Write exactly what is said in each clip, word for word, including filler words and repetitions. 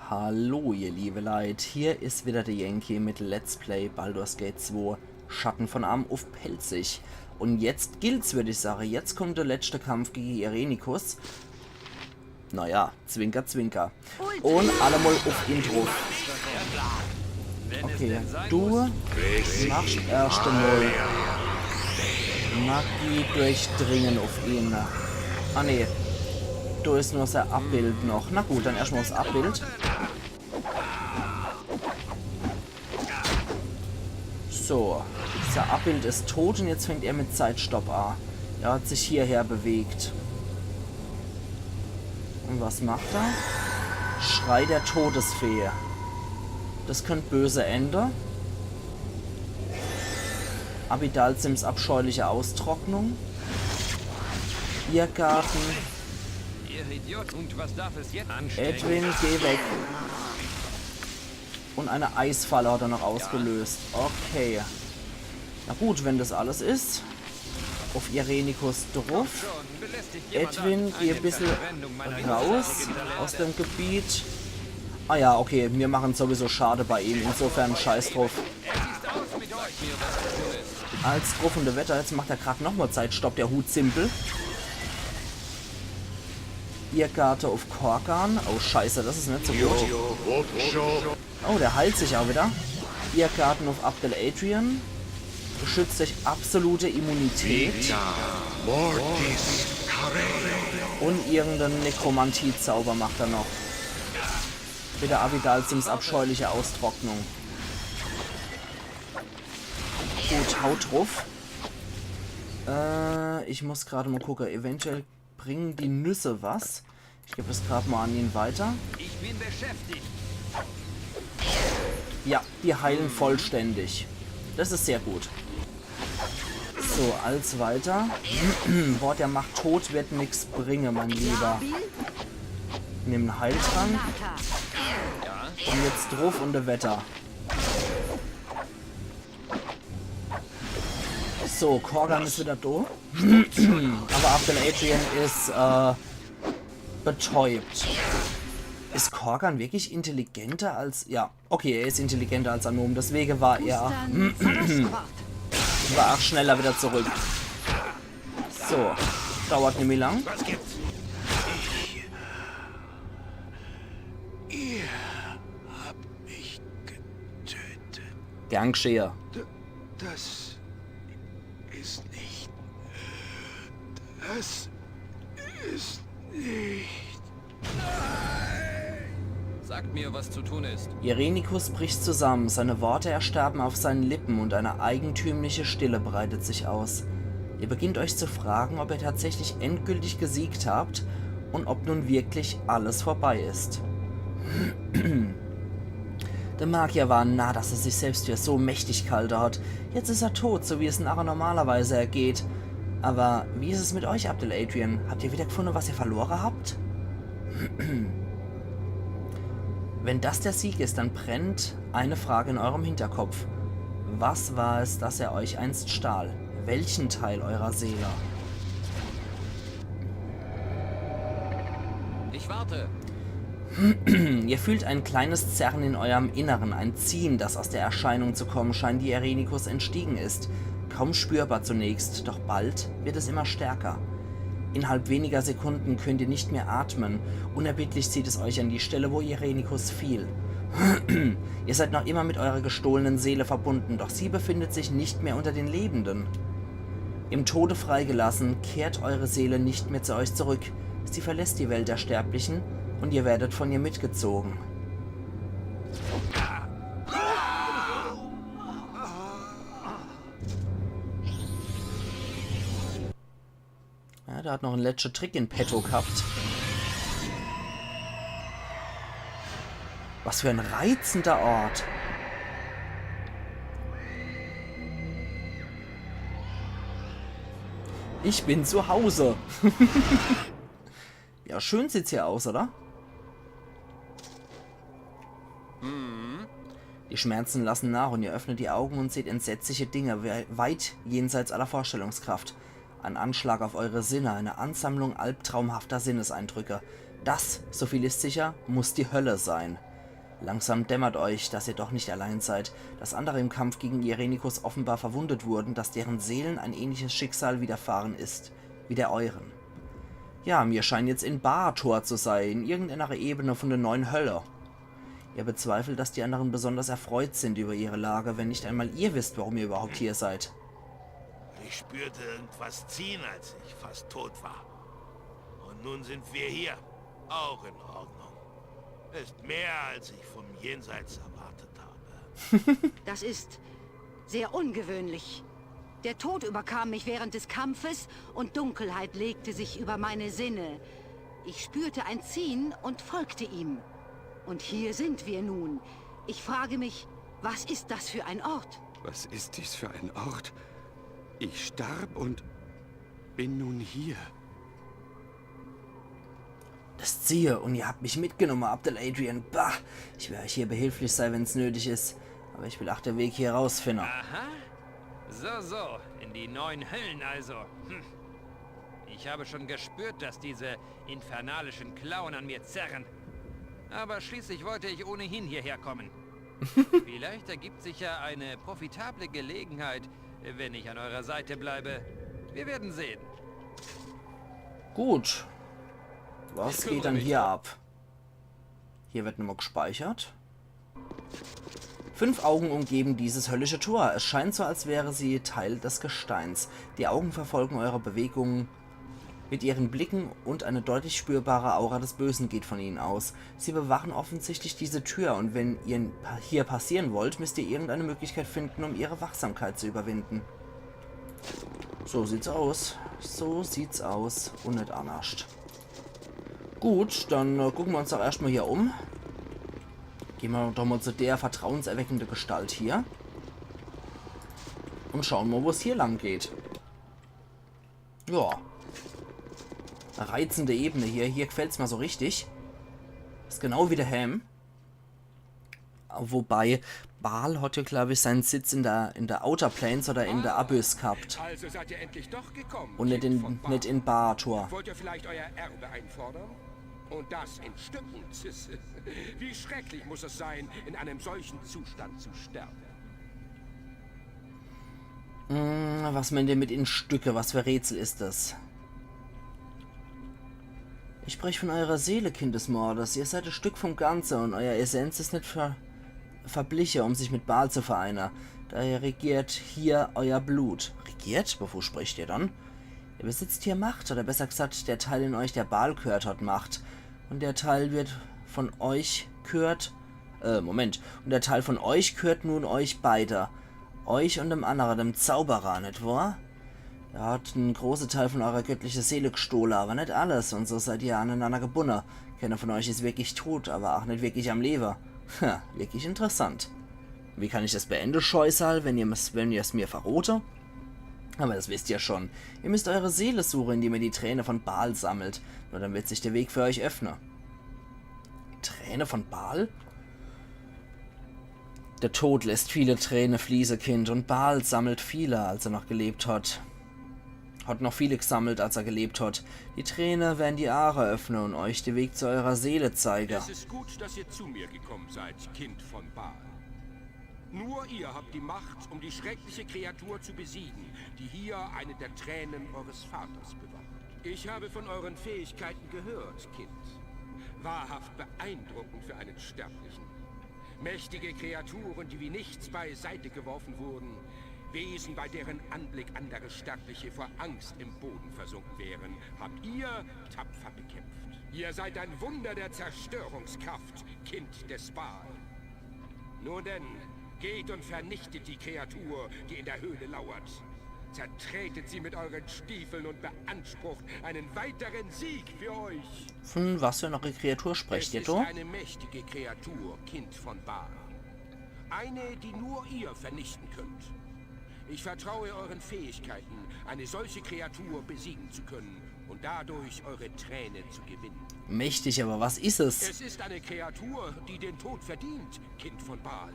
Hallo ihr liebe Leit, hier is wieder de Yankee mit Let's Play Baldur's Gate zwei Schatten von Amn uff Pälzisch. Un jetzt gilt's, würd ich sage, jetzt kommt de letschte Kampf gege Irenicus. Naja, zwinker, zwinker. Un allemol uff ihn druff. Okay, du machst erscht emol Magie durchdringen uff ihn. Ah nee, do is nur sei Abbild noch. Na gut, dann erschtmol uffs Abbild. So, sei Abbild is tot un jetzt fängt er mit Zeitstopp a. Er hat sich hierher bewegt. Un was macht er? Schrei der Todesfee. Des könnt böse ende. Abidalzims abscheuliche Austrocknung. Irrgarten. Ihr Idiot, und was darf es jetzt? Edwin, geh weg. Un eine Eisfalle hat er noch ausgelöst. Okay. Na gut, wenn des alles is. Uff Irenicus druff. Edwin, geh e bissel raus aus dem Gebiet. Ah ja, okay, mir machen sowieso Schade bei ihm. Insofern scheiß druff. Als druff un de Wetter, jetzt macht er grad nochmol Zeitstopp, der Hutsimpel. Irrgarten uff Korgan. Oh Scheiße, des is net so gut. Oh, der heilt sich a wieder. Irrgarten uff Abdel Adrian. Beschützt durch absolute Immunität. Un irgenden Nekromantie-Zauber macht er noch. Wieder Abidalzims abscheuliche Austrocknung. Gut, haut druff. Äh, ich muss grad mol gucke. Eventuell bringen die Nüsse was. Ich geb des grad mol an ihn weiter. Ich bin beschäftigt. Ja, die heilen vollständig. Des is sehr gut. So, als weiter. Boah, der macht tot, wird nix bringe, mein Lieber. Nimm en Heiltrank. Un jetzt druff un de Wetter. So, Korgan is wieder do. Aber Abdel Adrian is, äh, betäubt. Is Korgan wirklich intelligenter als... Ja, okay, er is intelligenter als Anomen, deswege war er... War er schneller wieder zurück. So, dauert nimmi lang. Was gibt's? Ihr habt mich getötet. Gern g'schehe. D-, das ist nicht. Das ist nicht. Sagt mir, was zu tun ist. Irenicus bricht zusammen, seine Worte erstarben auf seinen Lippen und eine eigentümliche Stille breitet sich aus. Ihr beginnt euch zu fragen, ob ihr tatsächlich endgültig gesiegt habt und ob nun wirklich alles vorbei ist. Der Magier war ein Narr, dass er sich selbst für so mächtig gehalte hat. Jetzt ist er tot, so wie es Narren normalerweise ergeht. Aber wie ist es mit euch, Abdel Adrian? Habt ihr wiedergefunden, was ihr verloren habt? Wenn das der Sieg ist, dann brennt eine Frage in eurem Hinterkopf. Was war es, das er euch einst stahl? Welchen Teil eurer Seele? Ich warte. Ihr fühlt ein kleines Zerren in eurem Inneren, ein Ziehen, das aus der Erscheinung zu kommen scheint, die Irenicus entstiegen ist. Kaum spürbar zunächst, doch bald wird es immer stärker. Innerhalb weniger Sekunden könnt ihr nicht mehr atmen. Unerbittlich zieht es euch an die Stelle, wo Irenicus fiel. Ihr seid noch immer mit eurer gestohlenen Seele verbunden, doch sie befindet sich nicht mehr unter den Lebenden. Im Tode freigelassen, kehrt eure Seele nicht mehr zu euch zurück. Sie verlässt die Welt der Sterblichen und ihr werdet von ihr mitgezogen. Ja, der hat noch en letschte Trick in petto gehabt. Was für ein reizender Ort. Ich bin zu Hause. Ja, schön sieht's hier aus, oder? Die Schmerzen lassen nach und ihr öffnet die Augen und seht entsetzliche Dinge, we-, weit jenseits aller Vorstellungskraft. Ein Anschlag auf eure Sinne, eine Ansammlung albtraumhafter Sinneseindrücke. Das, so viel ist sicher, muss die Hölle sein. Langsam dämmert euch, dass ihr doch nicht allein seid, dass andere im Kampf gegen Irenicus offenbar verwundet wurden, dass deren Seelen ein ähnliches Schicksal widerfahren ist, wie der euren. Ja, mir scheinen jetzt in Baator zu sein, in irgendeiner Ebene von der neuen Hölle. Ihr bezweifelt, dass die anderen besonders erfreut sind über ihre Lage, wenn nicht einmal ihr wisst, warum ihr überhaupt hier seid. Ich spürte irgendwas ziehen, als ich fast tot war. Und nun sind wir hier. Auch in Ordnung. Ist mehr, als ich vom Jenseits erwartet habe. Das ist sehr ungewöhnlich. Der Tod überkam mich während des Kampfes und Dunkelheit legte sich über meine Sinne. Ich spürte ein Ziehen und folgte ihm. Und hier sind wir nun. Ich frage mich, was ist das für ein Ort? Was ist dies für ein Ort? Ich starb und bin nun hier. Das Ziehe, und ihr habt mich mitgenommen, Abdel Adrian. Bah, ich werde euch hier behilflich sein, wenn's nötig ist. Aber ich will auch den Weg hier rausfinden. Aha. So, so. In die neuen Höllen also. Hm. Ich habe schon gespürt, dass diese infernalischen Klauen an mir zerren. Aber schließlich wollte ich ohnehin hierher kommen. Vielleicht ergibt sich ja eine profitable Gelegenheit, wenn ich an eurer Seite bleibe. Wir werden sehen. Gut. Was geht dann hier ab? Hier wird nochmal gespeichert. Fünf Augen umgeben dieses höllische Tor. Es scheint so, als wäre sie Teil des Gesteins. Die Augen verfolgen eure Bewegungen mit ihren Blicken und eine deutlich spürbare Aura des Bösen geht von ihnen aus. Sie bewachen offensichtlich diese Tür und wenn ihr pa- hier passieren wollt, müsst ihr irgendeine Möglichkeit finden, um ihre Wachsamkeit zu überwinden. So sieht's aus. So sieht's aus. Und net annerscht. Gut, dann äh, gucken wir uns doch erstmal hier um. Gehen wir doch mal zu der vertrauenserweckenden Gestalt hier. Und schauen mal, wo es hier lang geht. Ja. Reizende Ebene hier. Hier gefällt's mir so richtig. Is genau wie daheim. Wobei, Bhaal hat ja, glaube ich, seinen Sitz in der, in der Outer Plains oder in der Abyss gehabt. Also seid ihr endlich doch gekommen. Und nicht Kind in, von Bhaal. Nicht in Baator. Wollt ihr vielleicht euer Erbe einfordern? Und das in Stücken. Wie schrecklich muss es sein, in einem solchen Zustand zu sterben. Hm, was meint ihr mit in Stücke? Was für Rätsel ist das? Ich sprich von eurer Seele, Kind des Mordes. Ihr seid ein Stück vom Ganze und euer Essenz ist nicht ver verbliche, um sich mit Bhaal zu vereinen. Daher regiert hier euer Blut. Regiert? Wovon spricht ihr dann? Ihr besitzt hier Macht, oder besser gesagt, der Teil in euch, der Bhaal gehört, hat Macht. Und der Teil wird von euch gehört, äh, Moment. Und der Teil von euch gehört nun euch beide. Euch und dem anderen, dem Zauberer, nicht wahr? Er hat einen großen Teil von eurer göttlichen Seele gestohlen, aber nicht alles, und so seid ihr aneinander gebunden. Keiner von euch ist wirklich tot, aber auch nicht wirklich am Leben. Ha, wirklich interessant. Wie kann ich das beenden, Scheusal, wenn ihr es, wenn ihr es mir verrote? Aber das wisst ihr schon. Ihr müsst eure Seele suchen, indem ihr die Träne von Bhaal sammelt. Nur dann wird sich der Weg für euch öffnen. Träne von Bhaal? Der Tod lässt viele Träne fließe, Kind, und Bhaal sammelt viele, als er noch gelebt hat. Hat noch viele gesammelt, als er gelebt hat. Die Träne werden die Aare öffnen und euch den Weg zu eurer Seele zeigen. Es ist gut, dass ihr zu mir gekommen seid, Kind von Bhaal. Nur ihr habt die Macht, um die schreckliche Kreatur zu besiegen, die hier eine der Tränen eures Vaters bewacht. Ich habe von euren Fähigkeiten gehört, Kind. Wahrhaft beeindruckend für einen Sterblichen. Mächtige Kreaturen, die wie nichts beiseite geworfen wurden, Wesen, bei deren Anblick andere Sterbliche vor Angst im Boden versunken wären, habt ihr tapfer bekämpft. Ihr seid ein Wunder der Zerstörungskraft, Kind des Bhaal. Nun denn, geht und vernichtet die Kreatur, die in der Höhle lauert. Zertretet sie mit euren Stiefeln und beansprucht einen weiteren Sieg für euch. Von was für einer Kreatur sprecht Es ihr ist da? Eine mächtige Kreatur, Kind von Bhaal. Eine, die nur ihr vernichten könnt. Ich vertraue euren Fähigkeiten, eine solche Kreatur besiegen zu können und dadurch eure Träne zu gewinnen. Mächtig, aber was ist es? Es ist eine Kreatur, die den Tod verdient, Kind von Bhaal.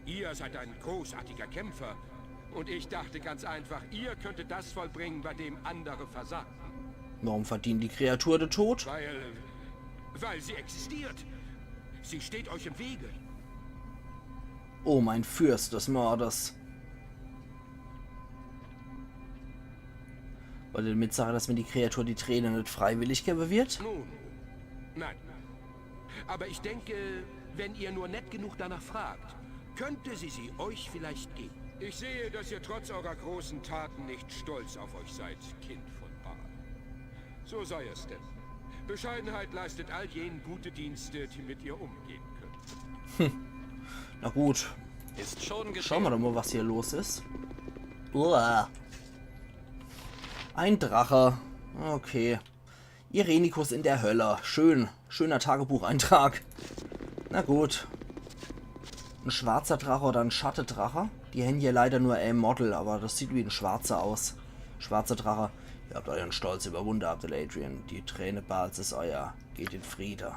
Ihr seid ein großartiger Kämpfer. Und ich dachte ganz einfach, ihr könntet das vollbringen, bei dem andere versagten. Warum verdient die Kreatur den Tod? Weil. Weil sie existiert. Sie steht euch im Wege. Oh, mein Fürst des Mordes. Wollt ihr damit sage, dass mir die Kreatur die Träne net freiwillig gewwe wird? Nun, nein. Aber ich denke, wenn ihr nur nett genug danach fragt, könnte sie sie euch vielleicht geben. Ich sehe, dass ihr trotz eurer großen Taten nicht stolz auf euch seid, Kind von Baal. So sei es denn. Bescheidenheit leistet all jenen gute Dienste, die mit ihr umgehen können. Na gut, Ist schon schaue mer geschehen. doch mal, was hier los is. Uah. Ein Drache. Okay. Irenikus in der Hölle. Schön. Schöner Tagebucheintrag. Na gut. En schwarzer Drache oder en Schattedrache? Die hen hier leider nur e Model, aber das sieht wie en schwarzer aus. Schwarzer Drache. Ihr habt euren Stolz überwunden, Abdel Adrian. Die Träne Baals is euer. Geht in Friede.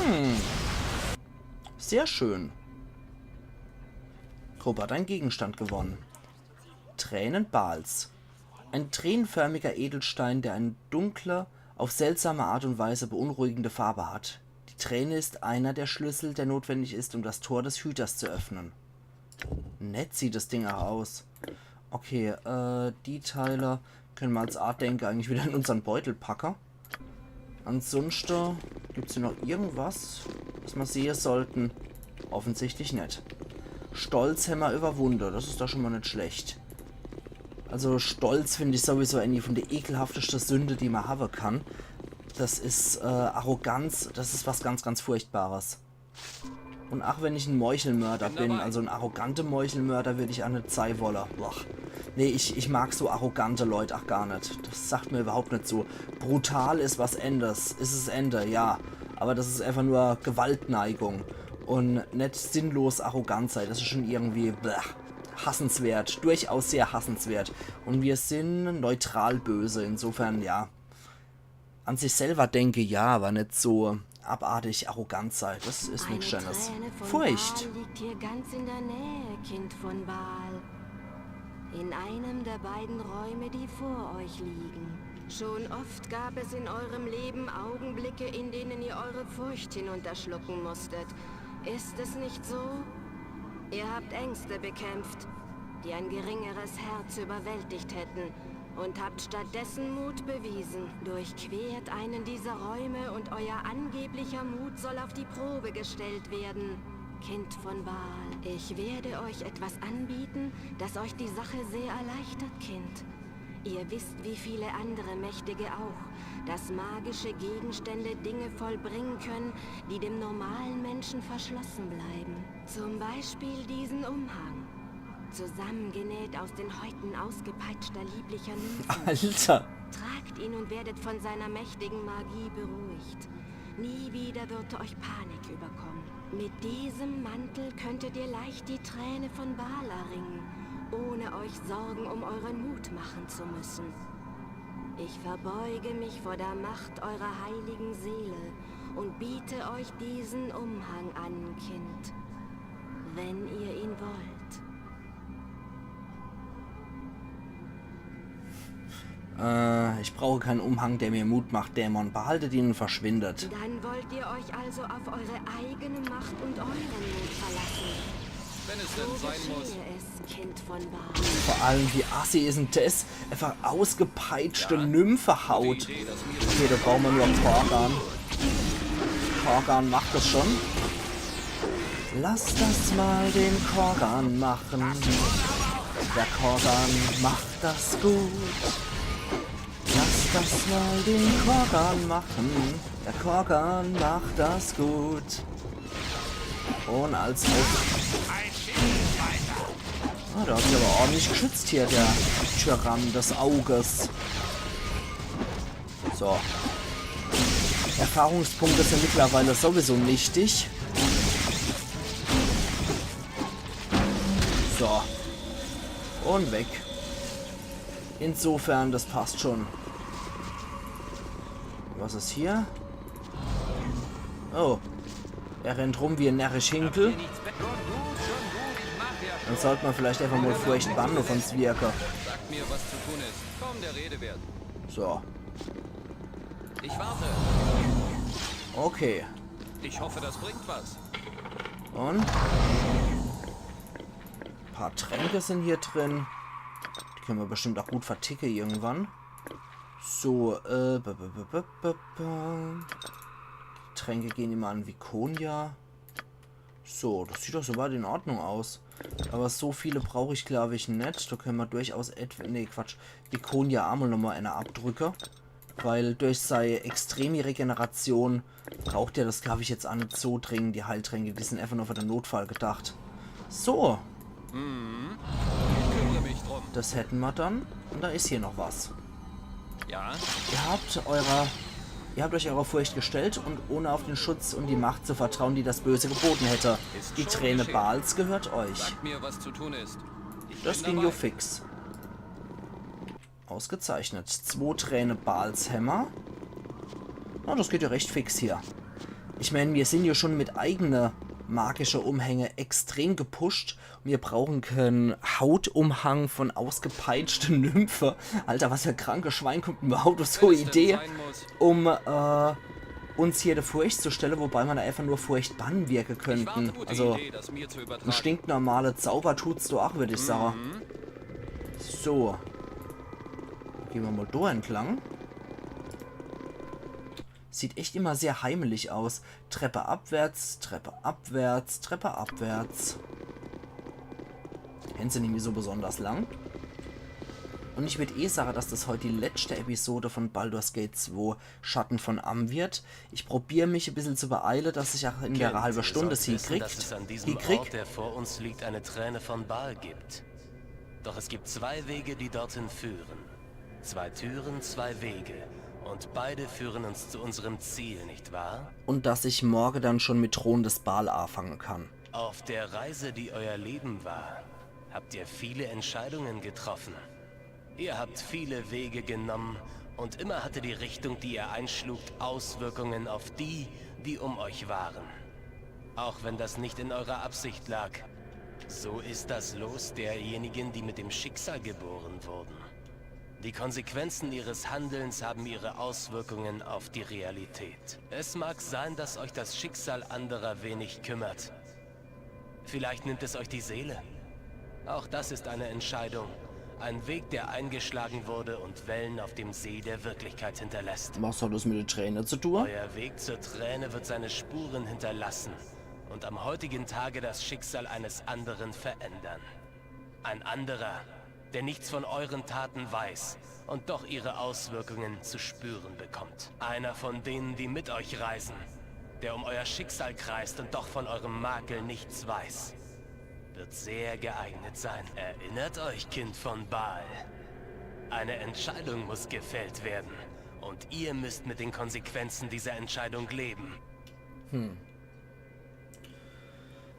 Hm. Sehr schön. Gruppe hat einen Gegenstand gewonnen. Tränen Baals. Ein tränenförmiger Edelstein, der eine dunkle, auf seltsame Art und Weise beunruhigende Farbe hat. Die Träne ist einer der Schlüssel, der notwendig ist, um das Tor des Hüters zu öffnen. Nett sieht das Ding auch aus. Okay, äh, die Teile könne mer als Andenke eigentlich wieder in unsern Beutel packe. Ansonsten gibt's hier noch irgendwas, was mer sehe sollten? Offensichtlich net. Stolz hämmer überwunde, das is doch schon mal net schlecht. Also Stolz find ich sowieso eine von de ekelhafteste Sünde, die mer habe kann. Das is, äh, Arroganz, das is was ganz, ganz Furchtbares. Und ach, wenn ich en Meuchelmörder bin, also en arrogante Meuchelmörder würd ich ach net sei wolle. Boah. Nee, ich, ich mag so arrogante Leut ach gar net. Das sagt mir überhaupt net zu. Brutal is was Endes, is es Ende, ja. Aber das is einfach nur Gewaltneigung. Und net sinnlos arrogant sei, das is schon irgendwie, bleh, hassenswert. Durchaus sehr hassenswert. Und wir sind neutral böse, insofern, ja. An sich selber denke, ja, aber net so abartig arrogant sei. Das is Eine nix Schönes. Träne von Furcht. Baal liegt hier ganz in der Nähe, Kind von Baal. In einem der beiden Räume, die vor euch liegen. Schon oft gab es in eurem Leben Augenblicke, in denen ihr eure Furcht hinunterschlucken musstet. Ist es nicht so? Ihr habt Ängste bekämpft, die ein geringeres Herz überwältigt hätten, und habt stattdessen Mut bewiesen. Durchquert einen dieser Räume und euer angeblicher Mut soll auf die Probe gestellt werden. Kind von Baal, ich werde euch etwas anbieten, das euch die Sache sehr erleichtert, Kind. Ihr wisst, wie viele andere Mächtige auch, dass magische Gegenstände Dinge vollbringen können, die dem normalen Menschen verschlossen bleiben. Zum Beispiel diesen Umhang. Zusammengenäht aus den Häuten ausgepeitschter lieblicher Nymphen. Alter. Tragt ihn und werdet von seiner mächtigen Magie beruhigt. Nie wieder wird euch Panik überkommen. Mit diesem Mantel könntet ihr leicht die Träne von Baal erringen, ohne euch Sorgen um euren Mut machen zu müssen. Ich verbeuge mich vor der Macht eurer heiligen Seele und biete euch diesen Umhang an, Kind, wenn ihr ihn wollt. Äh, ich brauche keinen Umhang, der mir Mut macht, Dämon. Behaltet ihn und verschwindet. Dann wollt ihr euch also auf eure eigene Macht und euren Mut verlassen. Wenn es denn So sein muss. geschehe es, Kind von Baal. Vor allem, wie assi is denn das? Einfach ausgepeitschte Ja. Nymphe-Haut. Die Idee, dass mir Okay, da brauchen wir nur Korgan. Korgan macht das schon. Lass das mal den Korgan machen. Der Korgan macht das gut. Lass das mal den Korgan machen. Der Korgan macht das gut. Und als Ruf. Ah, der hat sich aber ordentlich geschützt hier, der Tyrann des Auges. So. Erfahrungspunkte sind mittlerweile sowieso nichtig. So. Und weg. Insofern, das passt schon. Was is hier? Oh. Er rennt rum wie en närrisch Hinkel. Dann sollt mer vielleicht einfach mal Furcht bannen von uns wirke. Sagt mir, was zu tun ist. Kaum der Rede wert. So. Ich warte. Okay. Ich hoffe, das bringt was. Und? Paar Tränke sind hier drin. Die können wir bestimmt auch gut verticke irgendwann. So, äh, b -b -b -b -b -b Tränke gehen immer an Viconia. So, das sieht doch soweit in Ordnung aus. Aber so viele brauche ich, glaube ich, net. Da können wir durchaus etwa... Nee, Quatsch. Viconia amol nochmal eine abdrücke. Weil durch sei extreme Regeneration braucht er das, glaube ich, jetzt auch net so dringend, die Heiltränke. Die sind einfach nur für den Notfall gedacht. So, Ich kümmere mich drum. das hätten wir dann. Und da ist hier noch was. Ja? Ihr habt eurer... Ihr habt euch eurer Furcht gestellt und ohne auf den Schutz und die Macht zu vertrauen, die das Böse geboten hätte. Die Träne Baals gehört euch. Sagt mir, was zu tun ist. Ich Das bin ging dabei. jo fix. Ausgezeichnet. Zwo Träne Baals hämmer. Oh, das geht ja recht fix hier. Ich mein, wir sind ja schon mit eigene magische Umhänge extrem gepusht. Wir brauchen keinen Hautumhang von ausgepeitschte Nymphe. Alter, was für kranke Schwein kommt überhaupt auf so eine Wenn es denn Idee, sein muss. um äh, uns hier der Furcht zu stellen, wobei man da einfach nur Furcht bannen wirken Ich warte, könnten. gute Also Idee, das mir zu ein übertragen. Stinknormale Zauber tut's doch auch, würde ich sagen. So. Gehen wir mal da entlang. Sieht echt immer sehr heimelig aus. Treppe abwärts, Treppe abwärts, Treppe abwärts. Hänn se nämlich so besonders lang. Und ich würd eh sagen, dass das heute die letzte Episode von Baldur's Gate zwei Schatten von Amn wird. Ich probier mich ein bisschen zu beeilen, dass ich auch in der Kind, halben ihr Stunde sollt sie wissen, krieg. dass es an diesem Die krieg. Ort, der vor uns liegt, eine Träne von Baal gibt. Doch es gibt zwei Wege, die dorthin führen. Zwei Türen, zwei Wege. Und beide führen uns zu unserem Ziel, nicht wahr? Und dass ich morgen dann schon mit Thron des Baal anfangen kann. Auf der Reise, die euer Leben war, habt ihr viele Entscheidungen getroffen. Ihr habt viele Wege genommen und immer hatte die Richtung, die ihr einschlugt, Auswirkungen auf die, die um euch waren. Auch wenn das nicht in eurer Absicht lag. So ist das Los derjenigen, die mit dem Schicksal geboren wurden. Die Konsequenzen ihres Handelns haben ihre Auswirkungen auf die Realität. Es mag sein, dass euch das Schicksal anderer wenig kümmert. Vielleicht nimmt es euch die Seele. Auch das ist eine Entscheidung. Ein Weg, der eingeschlagen wurde und Wellen auf dem See der Wirklichkeit hinterlässt. Was hat das mit der Träne zu tun? Euer Weg zur Träne wird seine Spuren hinterlassen und am heutigen Tage das Schicksal eines anderen verändern. Ein anderer, der nichts von euren Taten weiß und doch ihre Auswirkungen zu spüren bekommt. Einer von denen, die mit euch reisen, der um euer Schicksal kreist und doch von eurem Makel nichts weiß, wird sehr geeignet sein. Erinnert euch, Kind von Baal. Eine Entscheidung muss gefällt werden und ihr müsst mit den Konsequenzen dieser Entscheidung leben.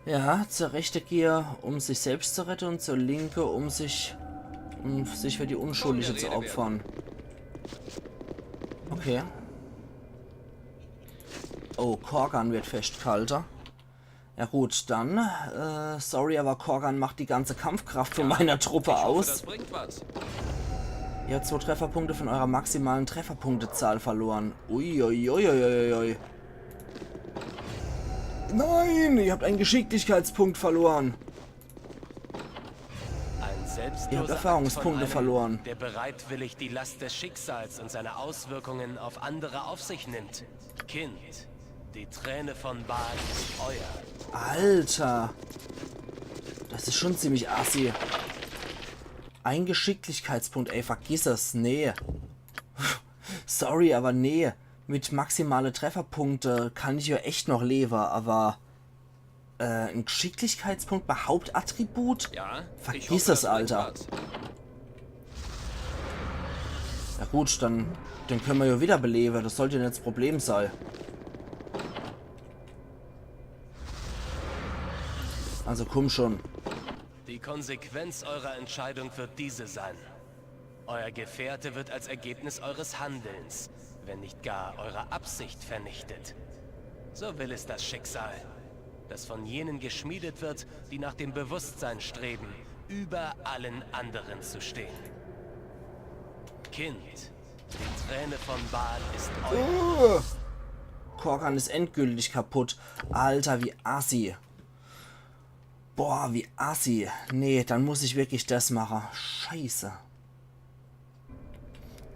Ja, zur rechte gehe, um sich selbst zu retten, und zur linke, um sich, um sich für die Unschuldige zu opfern. Okay. Oh, Korgan wird festgehalten. Ja gut, dann, äh, sorry, aber Korgan macht die ganze Kampfkraft von meiner Truppe Ich hoffe, aus. Das bringt was. Ihr habt zwei Trefferpunkte von eurer maximalen Trefferpunktezahl verloren. Uiuiuiuiui. Nein, ihr habt einen Geschicklichkeitspunkt verloren. Ein selbstloser Ihr habt Erfahrungspunkte Akt von einem, verloren. Der bereitwillig die Last des Schicksals und seine Auswirkungen auf andere auf sich nimmt. Kind, die Träne von Baal ist euer. Alter. Das ist schon ziemlich assi. Ein Geschicklichkeitspunkt, ey, vergiss es, nee. Sorry, aber nee. Mit maximale Trefferpunkte kann ich ja echt noch leben, aber äh, ein Geschicklichkeitspunkt bei Hauptattribut? Ja, ich Vergiss hoffe, es, das bringt Alter. Was. Na gut, dann, den können wir ja wiederbeleben. Das sollte nicht das Problem sein. Also komm schon. Die Konsequenz eurer Entscheidung wird diese sein. Euer Gefährte wird als Ergebnis eures Handelns, wenn nicht gar eurer Absicht, vernichtet. So will es das Schicksal, das von jenen geschmiedet wird, die nach dem Bewusstsein streben, über allen anderen zu stehen. Kind, die Träne von Baal ist euer. Uh, Korgan is endgültig kaputt. Alter, wie assi. Boah, wie assi. Nee, dann muss ich wirklich das mache. Scheiße.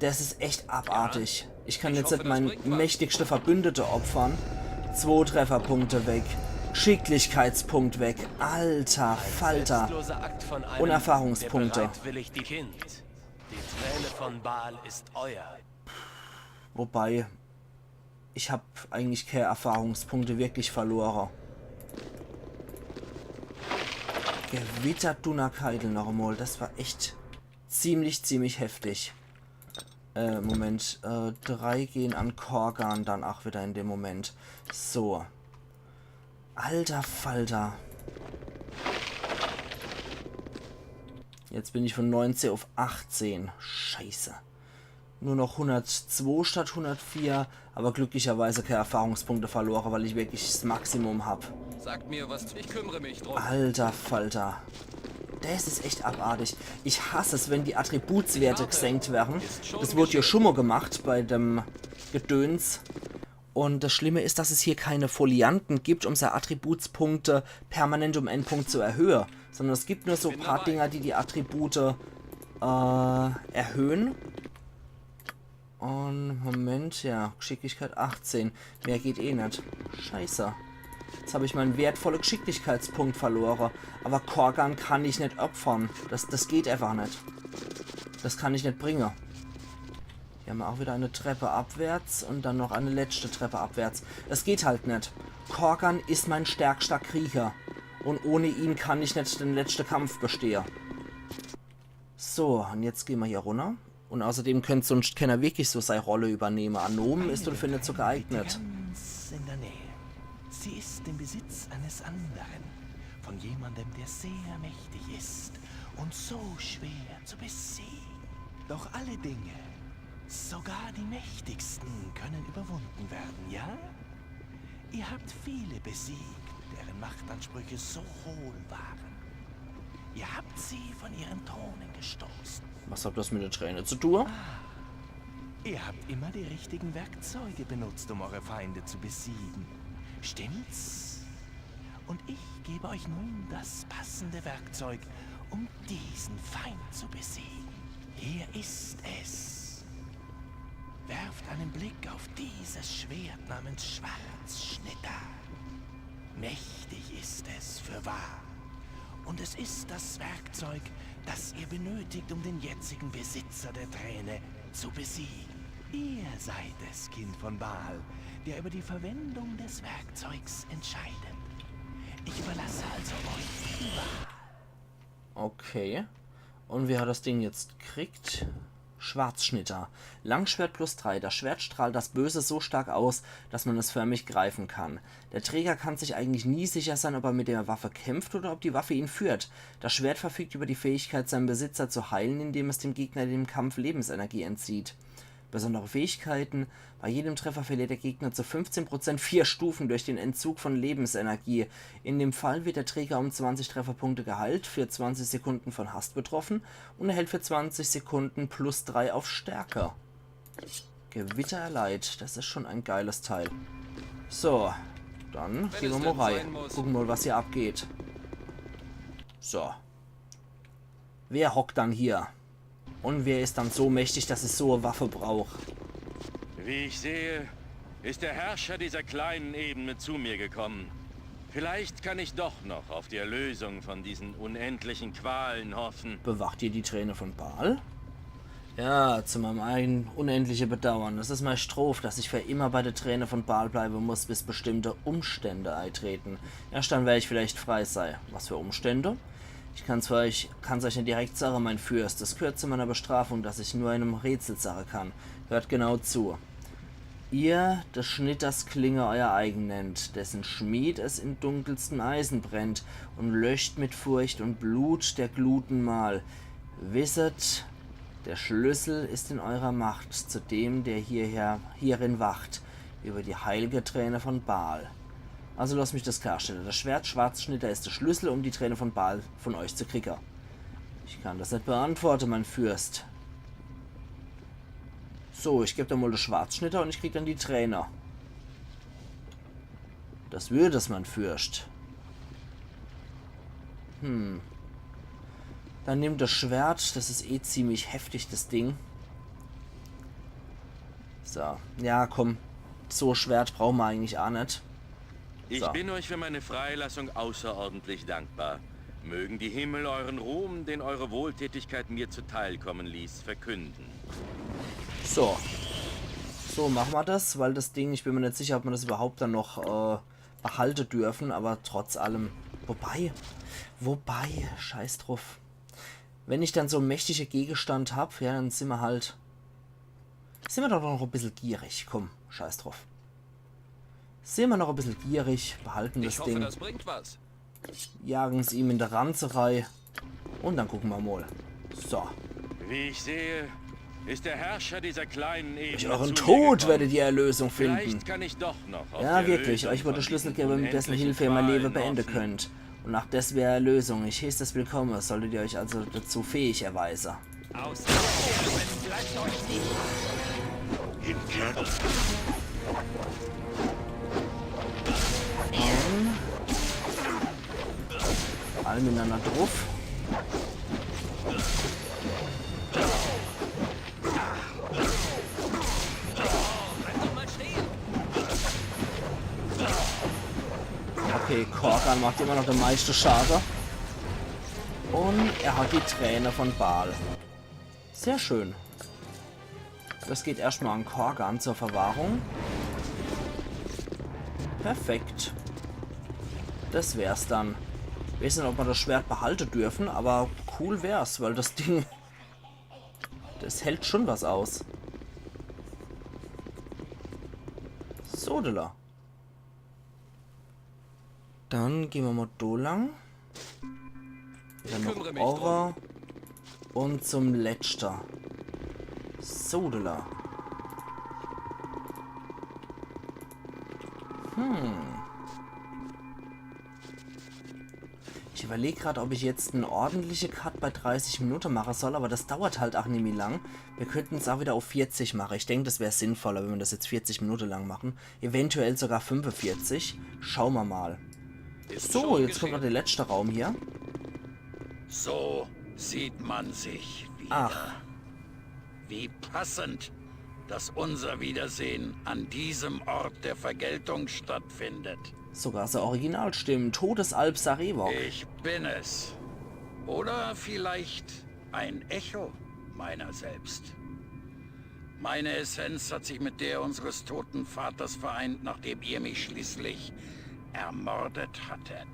Das is echt abartig. Ich kann jetzt net mein mächtigste Verbündete opfern. Zwo Trefferpunkte weg. Geschicklichkeitspunkt weg. Alter Falter. Selbstloser Akt von einem, der Erfahrungspunkte. Bereitwillig die Kind. Die Träne von Baal ist euer. Wobei, ich hab eigentlich keine Erfahrungspunkte wirklich verlore. Gewitterdunnerkeidel noch emol. Das war echt ziemlich, ziemlich heftig. Äh, Moment. Äh, drei gehen an Korgan dann auch wieder in dem Moment. So. Alter Falter. Jetzt bin ich von neunzehn auf achtzehn. Scheiße. Nur noch hundertzwo statt hundertvier, aber glücklicherweise keine Erfahrungspunkte verlore, weil ich wirklich das Maximum hab. Sagt mir, was zu, ich kümmere mich drum. Alter Falter. Das is echt abartig. Ich hass es, wenn die Attributswerte gesenkt werden. Das wurde ja schon mal gemacht bei dem Gedöns. Und das Schlimme is, dass es hier keine Folianten gibt, um seine Attributspunkte permanent um einen Punkt zu erhöhen. Sondern es gibt nur so paar Dinger, die die Attribute, äh, erhöhen. Und Moment, ja, Geschicklichkeit achtzehn. Mehr geht eh net. Scheiße. Jetzt hab ich meinen wertvollen Geschicklichkeitspunkt verlore. Aber Korgan kann ich net opfern. Das, das geht einfach net. Das kann ich net bringe. Hier haben wir auch wieder eine Treppe abwärts und dann noch eine letzte Treppe abwärts. Es geht halt net. Korgan is mein stärkster Krieger. Und ohne ihn kann ich net den letzten Kampf bestehen. So, und jetzt gehen wir hier runter. Und außerdem könnt sonst keiner wirklich so seine Rolle übernehmen. Anomen ist und findet so geeignet. Ganz in der Nähe. Sie ist im Besitz eines anderen, von jemandem, der sehr mächtig ist und so schwer zu besiegen. Doch alle Dinge, sogar die mächtigsten, können überwunden werden, ja? Ihr habt viele besiegt, deren Machtansprüche so hohl waren. Ihr habt sie von ihren Thronen gestoßen. Was hat das mit der Träne zu tun? Ihr habt immer die richtigen Werkzeuge benutzt, um eure Feinde zu besiegen. Stimmt's? Und ich gebe euch nun das passende Werkzeug, um diesen Feind zu besiegen. Hier ist es. Werft einen Blick auf dieses Schwert namens Schwarzschnitter. Mächtig ist es, fürwahr. Und es ist das Werkzeug, das ihr benötigt, um den jetzigen Besitzer der Träne zu besiegen. Ihr seid es, Kind von Baal, der über die Verwendung des Werkzeugs entscheidet. Ich überlasse also euch die Wahl. Okay. Und wer hat das Ding jetzt gekriegt? Schwarzschnitter. Langschwert plus drei. Das Schwert strahlt das Böse so stark aus, dass man es förmlich greifen kann. Der Träger kann sich eigentlich nie sicher sein, ob er mit der Waffe kämpft oder ob die Waffe ihn führt. Das Schwert verfügt über die Fähigkeit, seinen Besitzer zu heilen, indem es dem Gegner in dem Kampf Lebensenergie entzieht. Besondere Fähigkeiten. Bei jedem Treffer verliert der Gegner zu fünfzehn Prozent vier Stufen durch den Entzug von Lebensenergie. In dem Fall wird der Träger um zwanzig Trefferpunkte geheilt, für zwanzig Sekunden von Hast betroffen und erhält für zwanzig Sekunden plus drei auf Stärke. Gewitter erleidet, das ist schon ein geiles Teil. So, dann gehen wir mal rein. Gucken wir mal, was hier abgeht. So. Wer hockt dann hier? Und wer ist dann so mächtig, dass es so eine Waffe braucht? Wie ich sehe, ist der Herrscher dieser kleinen Ebene zu mir gekommen. Vielleicht kann ich doch noch auf die Erlösung von diesen unendlichen Qualen hoffen. Bewacht ihr die Träne von Baal? Ja, zu meinem eigenen unendlichen Bedauern. Das ist mein Strof, dass ich für immer bei der Träne von Baal bleiben muss, bis bestimmte Umstände eintreten. Erst dann werde ich vielleicht frei sein. Was für Umstände? Ich kann's euch, kann's euch net direkt sagen, mein Fürst. Es gehört zu meiner Bestrafung, dass ich nur in einem Rätsel sagen kann. Hört genau zu. Ihr, des Schnitters Klinge euer eigen nennt, dessen Schmied es in dunkelsten Eisen brennt und löscht mit Furcht und Blut der Gluten Mal, wisset, der Schlüssel ist in eurer Macht, zu dem, der hierher, hierin wacht, über die heilge Träne von Baal. Also lass mich das klarstellen. Das Schwert Schwarzschnitter ist der Schlüssel, um die Träne von Baal von euch zu kriegen. Ich kann das net beantworten, mein Fürst. So, ich geb dann mal das Schwarzschnitter und ich krieg dann die Träne. Das würd es, mein Fürst. Hm. Dann nimm das Schwert. Das is eh ziemlich heftig, das Ding. So. Ja, komm. So Schwert brauche mer eigentlich aa net. So. Ich bin euch für meine Freilassung außerordentlich dankbar. Mögen die Himmel euren Ruhm, den eure Wohltätigkeit mir zuteilkommen ließ, verkünden. So. So mache mer das, weil das Ding, ich bin mer net sicher, ob mer das überhaupt dann noch äh, behalte dürfen, aber trotz allem. Wobei, wobei, scheiß druff. Wenn ich dann so en mächtige Gegenstand hab, ja, dann sin mer halt, sin mer doch noch e bissel gierig. Komm, scheiß druff. Sin mer noch e bissel gierig, behalten das Ding. Ich hoffe, das bringt was. Jagen's ihm in de Ranze rei. Und dann gucke mer mol. So. Wie ich sehe, ist der Herrscher dieser kleinen Ebene zu mir gekommen. Durch euren Tod werdet ihr Erlösung finden. Vielleicht kann ich doch noch auf die Erlösung von diesem Planeten kommen. Ja, wirklich. Euch wurde der Schlüssel gegeben, mit dessen Hilfe ihr mein Leben beenden könnt. Und nach des wäre Erlösung. Ich heiß es willkommen, solltet ihr euch also dazu fähig erweisen. Aus Angst bleibt euch nicht. Alle miteinander druff. Okay, Korgan macht immer noch de meiste Schade. Und er hat die Träne von Baal. Sehr schön. Das geht erscht mal an Korgan zur Verwahrung. Perfekt. Das wär's dann. Ich weiß net, ob mer das Schwert behalte dürfen, aber cool wär's, weil das Ding, das hält schon was aus. Sodele. Dann gehn mer mal do lang. Dann noch owwe. Und zum letschte. Sodele. Hm. Ich überleg grad, ob ich jetzt en ordentliche Cut bei dreißig Minute mache soll, aber das dauert halt ach nimmi lang. Mir könnten's ach wieder auf vierzig mache. Ich denk, das wär sinnvoller, wenn mer das jetzt vierzig Minute lang machen. Eventuell sogar fünfevierzig. Schau mer mal. So, jetzt kommt noch der letschte Raum hier. So sieht man sich wieder. Ach. Wie passend, dass unser Wiedersehen an diesem Ort der Vergeltung stattfindet. Sogar so Originalstimmen. Todesalp Sarevok. Ich bin es. Oder vielleicht ein Echo meiner selbst. Meine Essenz hat sich mit der unseres toten Vaters vereint, nachdem ihr mich schließlich ermordet hattet.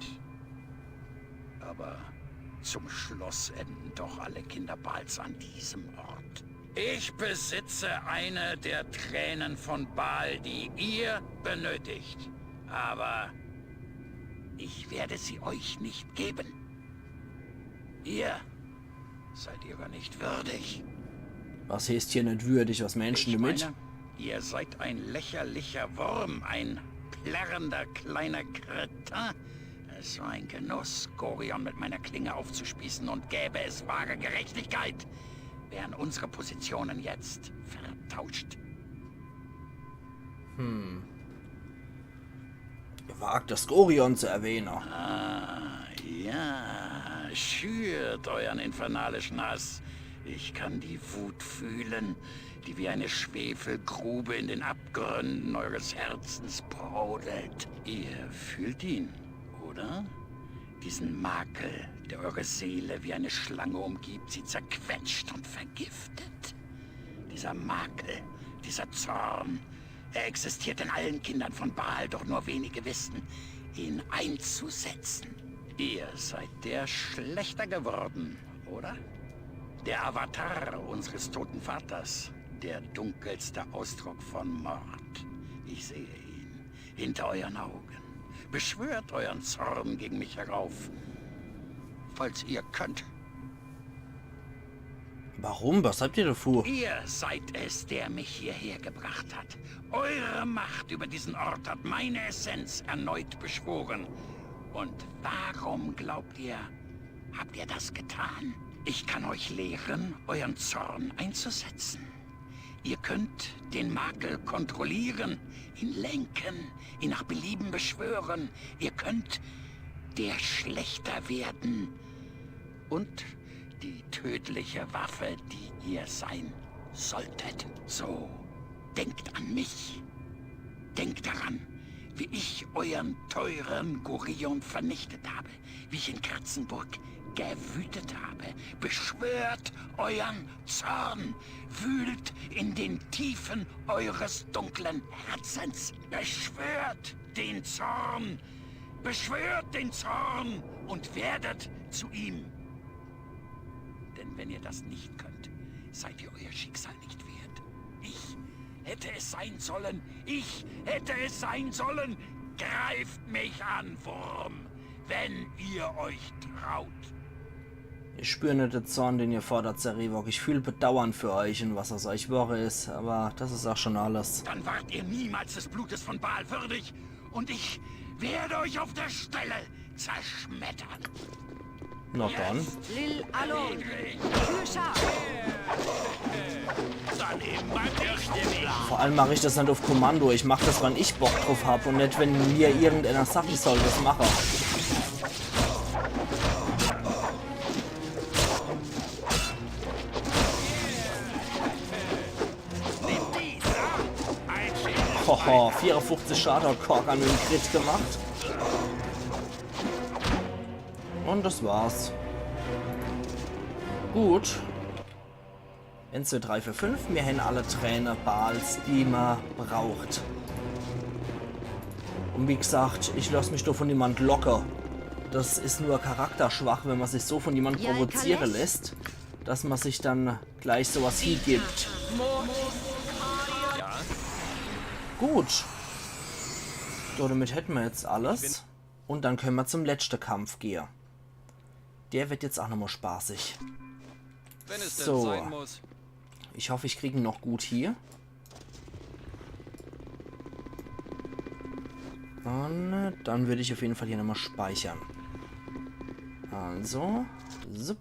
Aber zum Schluss enden doch alle Kinder Baals an diesem Ort. Ich besitze eine der Tränen von Baal, die ihr benötigt. Aber ich werde sie euch nicht geben. Ihr seid ihrer nicht würdig. Was heißt hier net würdig? Was meinst du damit? Ich meine, ihr seid ein lächerlicher Wurm, ein plärrender kleiner Kretin. Es war ein Genuss, Gorion mit meiner Klinge aufzuspießen, und gäbe es wahre Gerechtigkeit, wären unsere Positionen jetzt vertauscht. Hm. Ihr wagt es, Gorion zu erwähnen. Ah, ja. Schürt euren infernalischen Hass. Ich kann die Wut fühlen, die wie eine Schwefelgrube in den Abgründen eures Herzens brodelt. Ihr fühlt ihn, oder? Diesen Makel, der eure Seele wie eine Schlange umgibt, sie zerquetscht und vergiftet. Dieser Makel, dieser Zorn, er existiert in allen Kindern von Baal, doch nur wenige wissen, ihn einzusetzen. Ihr seid der schlechter geworden, oder? Der Avatar unseres toten Vaters, der dunkelste Ausdruck von Mord. Ich sehe ihn hinter euren Augen. Beschwört euren Zorn gegen mich herauf, falls ihr könnt. Warum? Was habt ihr davor? Ihr seid es, der mich hierher gebracht hat. Eure Macht über diesen Ort hat meine Essenz erneut beschworen. Und warum, glaubt ihr, habt ihr das getan? Ich kann euch lehren, euren Zorn einzusetzen. Ihr könnt den Makel kontrollieren, ihn lenken, ihn nach Belieben beschwören. Ihr könnt der Schlechter werden und die tödliche Waffe, die ihr sein solltet. So, denkt an mich. Denkt daran, wie ich euren teuren Gorion vernichtet habe, wie ich in Kerzenburg gewütet habe. Beschwört euren Zorn, wühlt in den Tiefen eures dunklen Herzens. Beschwört den Zorn, beschwört den Zorn und werdet zu ihm. Denn wenn ihr das nicht könnt, seid ihr euer Schicksal nicht wert. Ich hätte es sein sollen, ich hätte es sein sollen. Greift mich an, Wurm, wenn ihr euch traut. Ich spür net de Zorn, den ihr fordert, Zarivok. Ich fühl Bedauern für euch und was aus euch worre is, aber das is auch schon alles. Dann wart ihr niemals des Blutes von Baal würdig und ich werde euch auf der Stelle zerschmettern. Na dann. Lil Alon. Für Schar. Dann eben beim nächsten Mal. Vor allem mach ich das net auf Kommando. Ich mach das, wann ich Bock drauf hab und net, wenn mir irgendeiner sagt, ich soll das mache. Hoho, vierundfünfzig Schade hat Korgan mit dem Crit gemacht. Und das war's. Gut. Eins, zwei, drei, vier, fünf. Mir hän alle Träne Baals, die ma braucht. Und wie gesagt, ich lass mich doch von niemand locke. Das is nur charakterschwach, wenn man sich so von jemand provoziere lässt, dass man sich dann gleich sowas hingibt. Gut. So, damit hätten wir jetzt alles. Und dann können wir zum letzten Kampf gehen. Der wird jetzt auch nochmal spaßig. Wenn es denn sein muss. Ich hoffe, ich krieg ihn noch gut hier. Und dann würde ich auf jeden Fall hier nochmal speichern. Also, zip.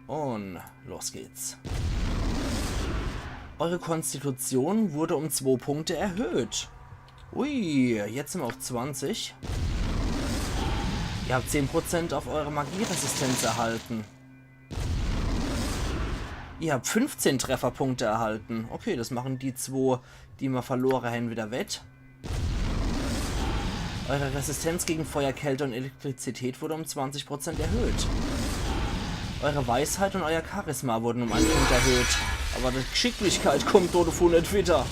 Und los geht's. Eure Konstitution wurde um zwei Punkte erhöht. Ui, jetzt sind wir auf zwanzig. Ihr habt zehn Prozent auf eure Magieresistenz erhalten. Ihr habt fünfzehn Trefferpunkte erhalten. Okay, das machen die zwei, die wir verloren haben, wieder wett. Eure Resistenz gegen Feuer, Kälte und Elektrizität wurde um zwanzig Prozent erhöht. Eure Weisheit und euer Charisma wurden um einen Punkt erhöht. Aber die Geschicklichkeit kommt dodevun net wieder.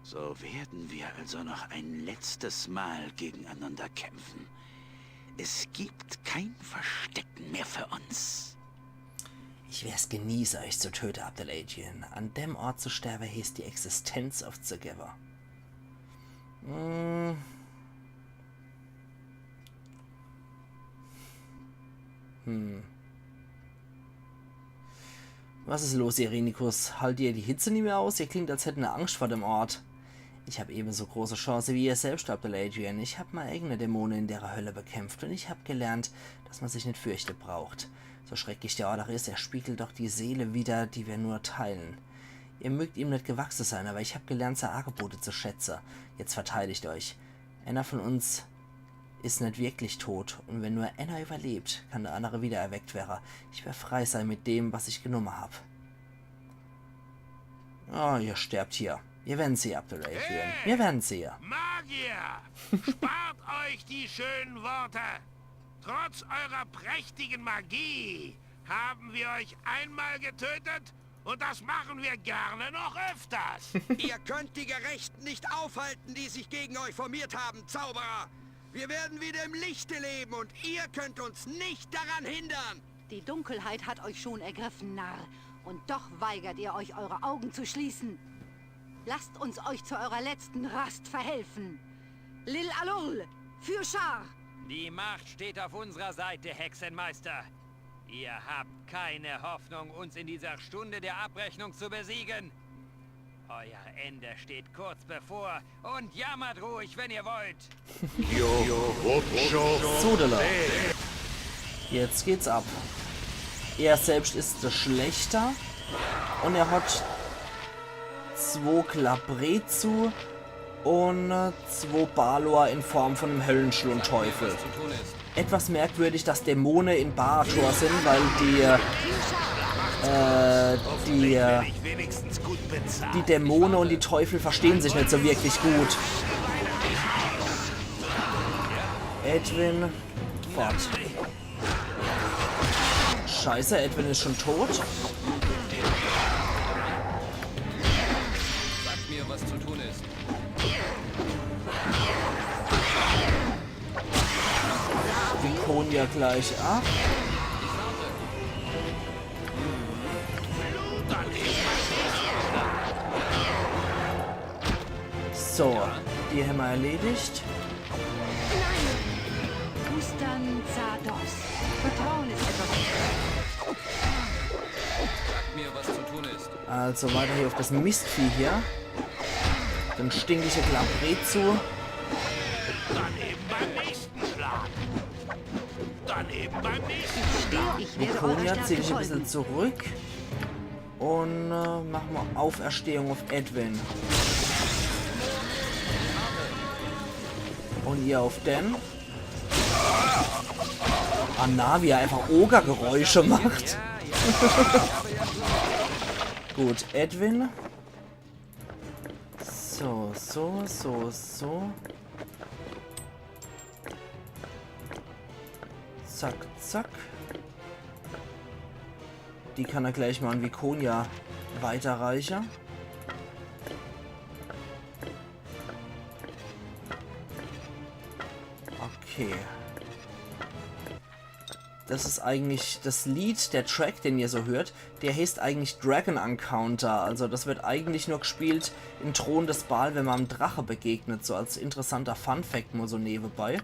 So werden wir also noch ein letztes Mal gegeneinander kämpfen. Es gibt kein Verstecken mehr für uns. Ich werd's genieße, euch zu töte, Abdel Adrian. An dem Ort zu sterbe, heeßt die Existenz aufzugebe. Hm. Hm. Was is los, Irenikus? Haltet ihr die Hitze nie mehr aus? Ihr klingt, als hättet ihr Angst vor dem Ort. Ich hab ebenso große Chance wie ihr selbst, Abdel Adrian. Ich hab mei eigene Dämone in dere Hölle bekämpft und ich hab gelernt, dass man sich net fürchte braucht. So schrecklich der Ort auch is, er spiegelt doch die Seele wider, die wir nur teilen. Ihr mögt ihm net gewachse sein, aber ich hab gelernt, sei Angebote zu schätze. Jetzt verteidigt euch. Einer von uns is net wirklich tot, und wenn nur einer überlebt, kann der andere wiedererweckt werre. Ich wer frei sei mit dem, was ich genumme hab. Ah, ihr sterbt hier. Wir werden sie, Abdel Adrian. Wir werden sie. Magier! Spart euch die schönen Worte! Trotz eurer prächtigen Magie haben wir euch einmal getötet und das machen wir gerne noch öfters. Ihr könnt die Gerechten nicht aufhalten, die sich gegen euch formiert haben, Zauberer. Wir werden wieder im Lichte leben und ihr könnt uns nicht daran hindern. Die Dunkelheit hat euch schon ergriffen, Narr. Und doch weigert ihr euch, eure Augen zu schließen. Lasst uns euch zu eurer letzten Rast verhelfen. Lil Alul, für Schar! Die Macht steht auf unserer Seite, Hexenmeister. Ihr habt keine Hoffnung, uns in dieser Stunde der Abrechnung zu besiegen. Euer Ende steht kurz bevor und jammert ruhig, wenn ihr wollt. Sodele. Jetzt geht's ab. Er selbst is de Schlechter. Und er hat zwo Glabrezu und äh, zwo Balor in Form von dem Höllenschlundteufel. Etwas merkwürdig, dass Dämone in Barator sind, weil die, äh, die, äh, die Dämone und die Teufel verstehen sich nicht so wirklich gut. Edwin, fort. Scheiße, Edwin ist schon tot. Sagt mir, was zu tun ist. Viconia gleich ab. So, die haben wir erledigt. Hustan Zardos. Vertrauen ist etwas. Sagt mir, was zu tun ist. Also weiter hier auf das Mistvieh hier. Den stinkige Glabrezu. Dann eben beim nächsten Schlag. Dann eben beim nächsten Schlag. Ich werde Viconia, eurer zieh Stärke dich ein bisschen folgen. Zurück. Und äh, machen wir Auferstehung auf Edwin. Und ihr auf den. Ah, na, wie er einfach Ogergeräusche macht. Gut, Edwin. So, so, so, so. Zack, zack. Die kann er gleich mal an Viconia weiterreichen. Okay. Das ist eigentlich das Lied, der Track, den ihr so hört, der heißt eigentlich Dragon Encounter. Also das wird eigentlich nur gespielt in Thron des Baal, wenn man am Drache begegnet. So als interessanter Fun Fact nur so nebenbei. Äh,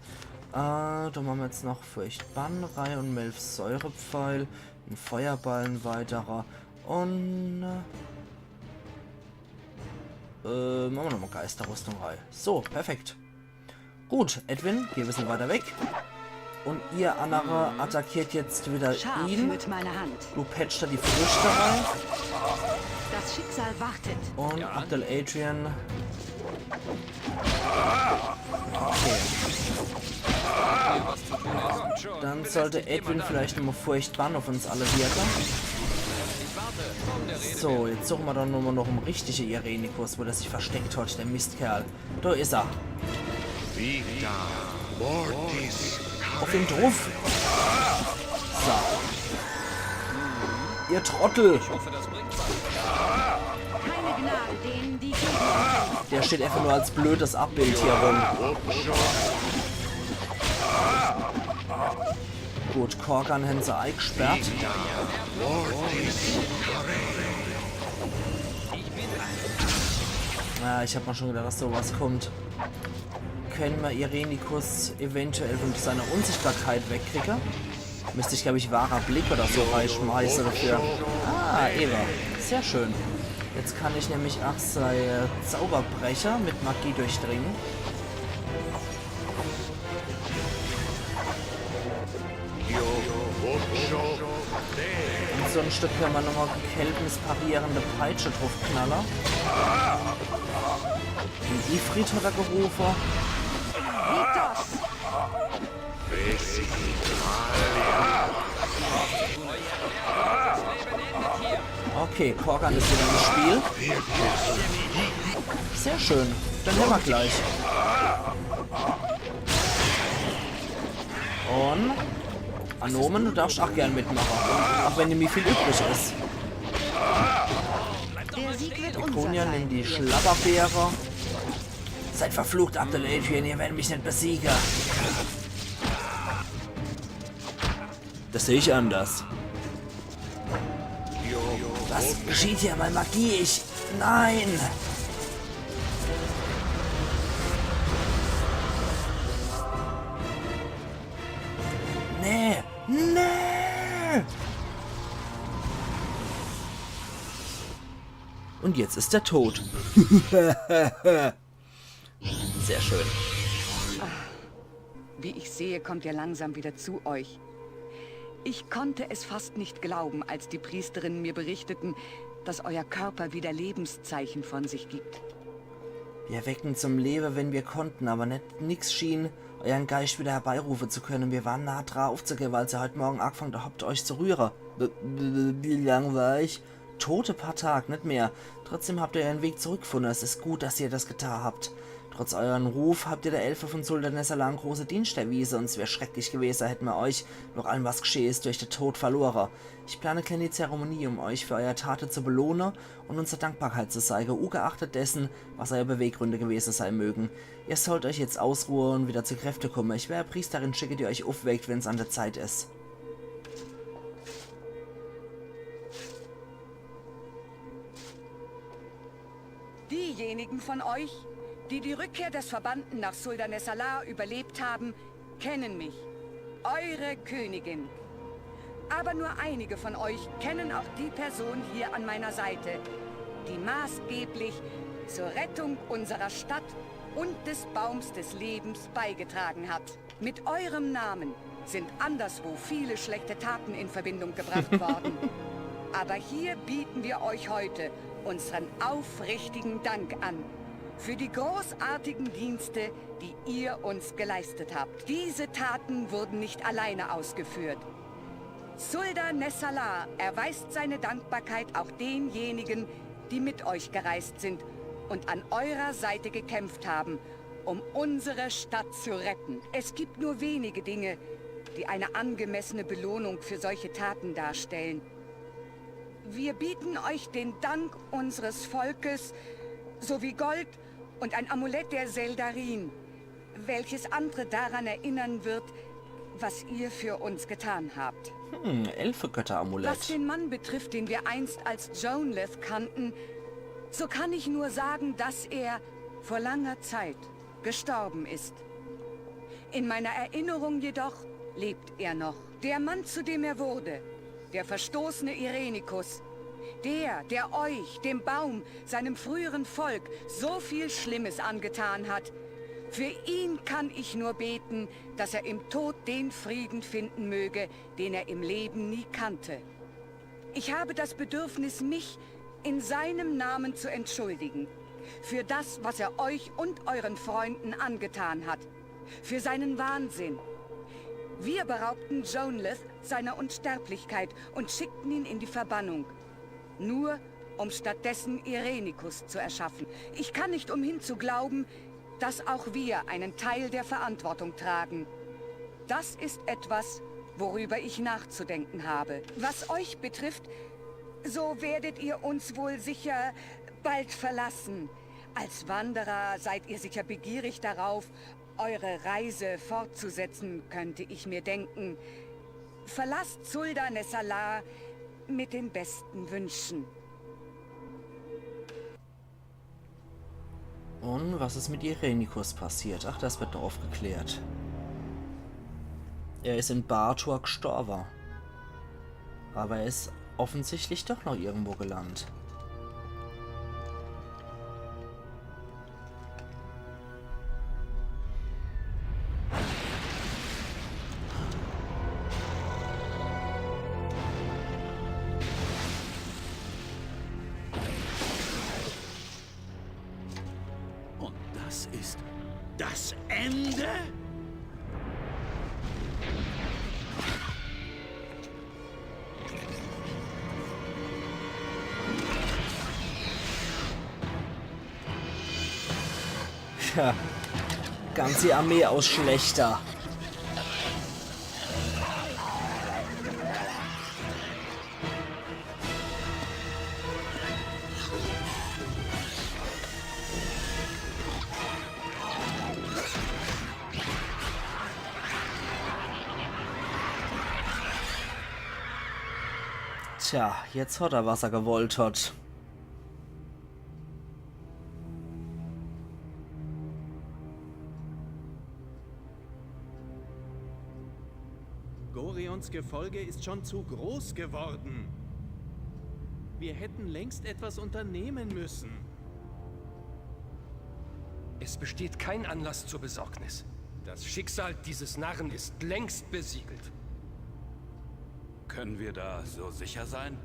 da machen wir jetzt noch Furchtbann rein und Melfs Säurepfeil, ein Feuerball, ein weiterer. Und äh, äh, machen wir nochmal Geisterrüstung rein. So, perfekt. Gut, Edwin, geh e bissel weiter weg. Und ihr andere attackiert jetzt wieder Scharf ihn. Mit meiner Hand. Du patchst da die Früchte rein. Das Schicksal wartet. Und Abdel Adrian. Okay. Dann sollte Edwin vielleicht nochmal Furchtbann auf uns alle wirken. So, jetzt suchen wir dann nochmal noch einen richtigen Irenicus, wo der sich versteckt hat, der Mistkerl. Da ist er. Vita Mortis. Auf ihn drauf. So. Ihr Trottel. Keine Gnade denen, die gegen uns sind. Der steht einfach nur als blödes Abbild hier rum. Gut, Korgan haben sie eingesperrt. Ah, ich hab mir schon gedacht, dass sowas kommt. Können wir Irenicus eventuell von seiner Unsichtbarkeit wegkriegen? Müsste ich, glaube ich, wahrer Blick oder so reinschmeißen dafür. Ah, Eva. Sehr schön. Jetzt kann ich nämlich auch sein Zauberbrecher mit Magie durchdringen. Ansonsten können wir nochmal Kelbens parierende Peitsche draufknallen. Den Ifrit hat er gerufen. Okay, Korgan ist wieder im Spiel. Sehr schön. Dann haben wir gleich. Und Anomen, du darfst auch gern mitmachen. Auch wenn nicht mehr viel übrig ist. Der Sieg wird unser Viconia, nimm sein. Die Schlabberbeere. Seid verflucht, Abdel Adrian, ihr werdet mich nicht besiegen. Das sehe ich anders. Was geschieht hier? Meine Magie, ich... Nein! Nee! Nee! Und Jetzt ist er tot. Sehr schön. Wie ich sehe, kommt ihr langsam wieder zu euch. Ich konnte es fast nicht glauben, als die Priesterinnen mir berichteten, dass euer Körper wieder Lebenszeichen von sich gibt. Wir erwecken zum Leben, wenn wir konnten, aber net, nix schien, euren Geist wieder herbeirufen zu können. Wir waren nah dran aufzugeben, als ihr heute Morgen angefangen habt, euch zu rühren. B b b wie lang war ich? Tote paar Tag, net mehr. Trotzdem habt ihr euren Weg zurückgefunden. Es ist gut, dass ihr das getan habt. Trotz euren Ruf habt ihr der Elfe von Suldanes Alar große Dienste erwiesen, und es wär schrecklich gewesen, hätten wir euch, noch allem was geschehen ist, durch den Tod verloren. Ich plane kleine Zeremonie, um euch für euer Tate zu belohnen und unsere Dankbarkeit zu zeigen, ungeachtet dessen, was eure Beweggründe gewesen sein mögen. Ihr sollt euch jetzt ausruhen und wieder zu Kräfte kommen. Ich werde Priesterin schicke, die euch aufweckt, wenn's an der Zeit ist. Diejenigen von euch, die die Rückkehr des Verbannten nach Suldanes Alar überlebt haben, kennen mich, eure Königin. Aber nur einige von euch kennen auch die Person hier an meiner Seite, die maßgeblich zur Rettung unserer Stadt und des Baums des Lebens beigetragen hat. Mit eurem Namen sind anderswo viele schlechte Taten in Verbindung gebracht worden. Aber hier bieten wir euch heute unseren aufrichtigen Dank an für die großartigen Dienste, die ihr uns geleistet habt. Diese Taten wurden nicht alleine ausgeführt. Suldanes Alar erweist seine Dankbarkeit auch denjenigen, die mit euch gereist sind und an eurer Seite gekämpft haben, um unsere Stadt zu retten. Es gibt nur wenige Dinge, die eine angemessene Belohnung für solche Taten darstellen. Wir bieten euch den Dank unseres Volkes sowie Gold und ein Amulett der Zeldarin, welches andere daran erinnern wird, was ihr für uns getan habt. Hm, Elfegötter-Amulett. Was den Mann betrifft, den wir einst als Jonleth kannten, so kann ich nur sagen, dass er vor langer Zeit gestorben ist. In meiner Erinnerung jedoch lebt er noch. Der Mann, zu dem er wurde, der verstoßene Irenicus, der, der euch, dem Baum, seinem früheren Volk so viel Schlimmes angetan hat, für ihn kann ich nur beten, dass er im Tod den Frieden finden möge, den er im Leben nie kannte. Ich habe das Bedürfnis, mich in seinem Namen zu entschuldigen für das, was er euch und euren Freunden angetan hat, für seinen Wahnsinn. Wir beraubten Jonleth seiner Unsterblichkeit und schickten ihn in die Verbannung, nur um stattdessen Irenicus zu erschaffen. Ich kann nicht umhin zu glauben, dass auch wir einen Teil der Verantwortung tragen. Das ist etwas, worüber ich nachzudenken habe. Was euch betrifft, so werdet ihr uns wohl sicher bald verlassen. Als Wanderer seid ihr sicher begierig darauf, eure Reise fortzusetzen, könnte ich mir denken. Verlasst Suldanes Alar mit den besten Wünschen. Und was ist mit Irenicus passiert? Ach, das wird noch aufgeklärt. Er ist in Bartor gestorben. Aber er ist offensichtlich doch noch irgendwo gelandet. Und das ist das Ende? Tja, ganze Armee aus Schlächter. Tja, jetzt hat er, was er gewollt hat. Gorions Gefolge ist schon zu groß geworden. Wir hätten längst etwas unternehmen müssen. Es besteht kein Anlass zur Besorgnis. Das Schicksal dieses Narren ist längst besiegelt. Können wir da so sicher sein?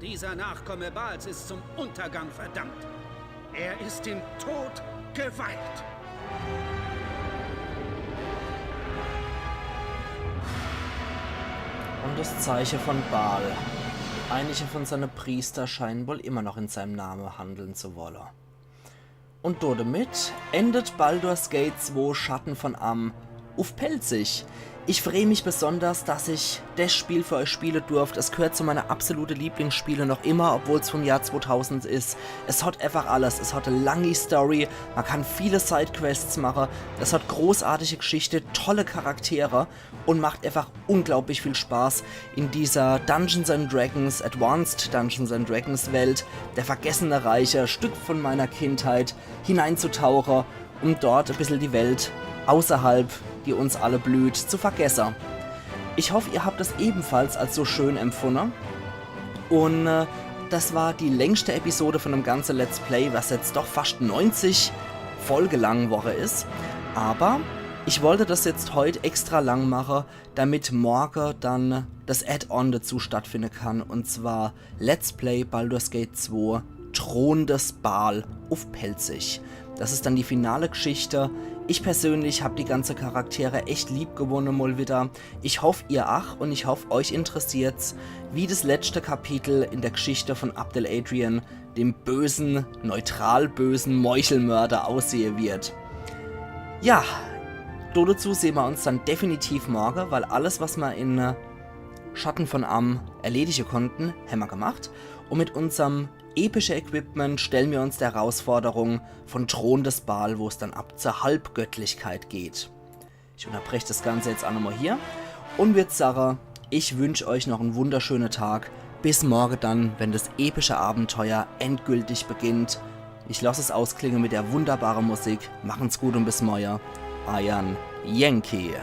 Dieser Nachkomme Baals ist zum Untergang verdammt. Er ist dem Tod geweiht. Und das Zeichen von Baal. Einige von seine Priester scheinen wohl immer noch in seinem Namen handeln zu wollen. Und damit endet Baldur's Gate zwei Schatten von Amn uff Pälzisch. Ich freue mich besonders, dass ich das Spiel für euch spielen durfte. Es gehört zu meinen absoluten Lieblingsspielen noch immer, obwohl es vom Jahr zweitausend ist. Es hat einfach alles. Es hat eine lange Story, man kann viele Sidequests machen. Es hat großartige Geschichte, tolle Charaktere und macht einfach unglaublich viel Spaß in dieser Dungeons and Dragons, Advanced Dungeons and Dragons Welt, der vergessene Reiche, Stück von meiner Kindheit, hineinzutauchen, um dort ein bisschen die Welt außerhalb, die uns alle blüht, zu vergessen. Ich hoffe, ihr habt es ebenfalls als so schön empfunden. Und äh, das war die längste Episode von dem ganzen Let's Play, was jetzt doch fast neunzig Folge lang Woche ist. Aber ich wollte das jetzt heute extra lang machen, damit morgen dann das Add-on dazu stattfinden kann. Und zwar Let's Play Baldur's Gate zwei, Thron des Baal uff Pälzisch. Das ist dann die finale Geschichte. Ich persönlich habe die ganze Charaktere echt lieb gewonnen mal wieder. Ich hoffe, ihr ach, und ich hoffe, euch interessiert's, wie das letzte Kapitel in der Geschichte von Abdel Adrian, dem bösen, neutral bösen Meuchelmörder aussehen wird. Ja, dazu sehen wir uns dann definitiv morgen, weil alles, was wir in äh, Schatten von Amn erledigen konnten, haben wir gemacht. Und mit unserem epischen Equipment stellen wir uns der Herausforderung von Thron des Baal, wo es dann ab zur Halbgöttlichkeit geht. Ich unterbreche das Ganze jetzt auch nochmal hier und würde sagen, ich wünsche euch noch einen wunderschönen Tag. Bis morgen dann, wenn das epische Abenteuer endgültig beginnt. Ich lasse es ausklingen mit der wunderbaren Musik. Machen's gut und bis morgen. Euer Yankee.